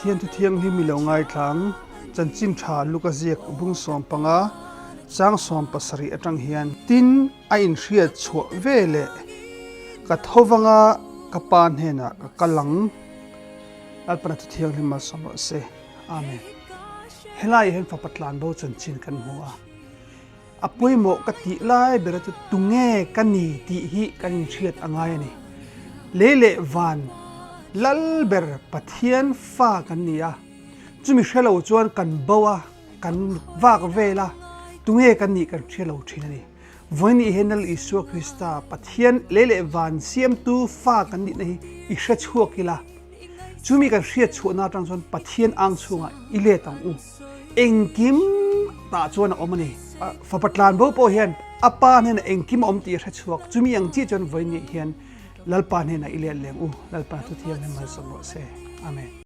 Pathian thu thianghlim i lo ngaithlang chanchin tha Luka ziak bung 15 chang 17 atang hian tin a inhriat chhuah ve leh ka tho vanga ka pa hnenah ka kal ang. Lalpana thu thianghlim malsawm rawh se. Amen. Helai hian fapa tlanbo chanchin kan hmu a. A pawimawh ka tih lai bera chu tunge ka ni tih hi kan inhriat a ngai a ni. Lei leh van lal ber Pathian fa kan ni a, chumi hre lo chuan kan bo a, kan vak vel a, tunge kan nih kan hre lo thin a ni. Vawiin hian Lal Isua Krista Pathian lei leh van siamtu fa kan nihna hi i hre chhuak ila, chumi kan hriat chhuahna atang chuan Pathian ang chhungah i let ang u. Engkim tah chuan a awm a ni. Fapa tlanbo pawh hian a pa hnenah engkim a awm tih a hre chhuak. Chumi ang chiah chuan vawiin nih hian Lalpa hnenah i let leng u. Lalpa thu thianghlim malsawm rawh se. Amen.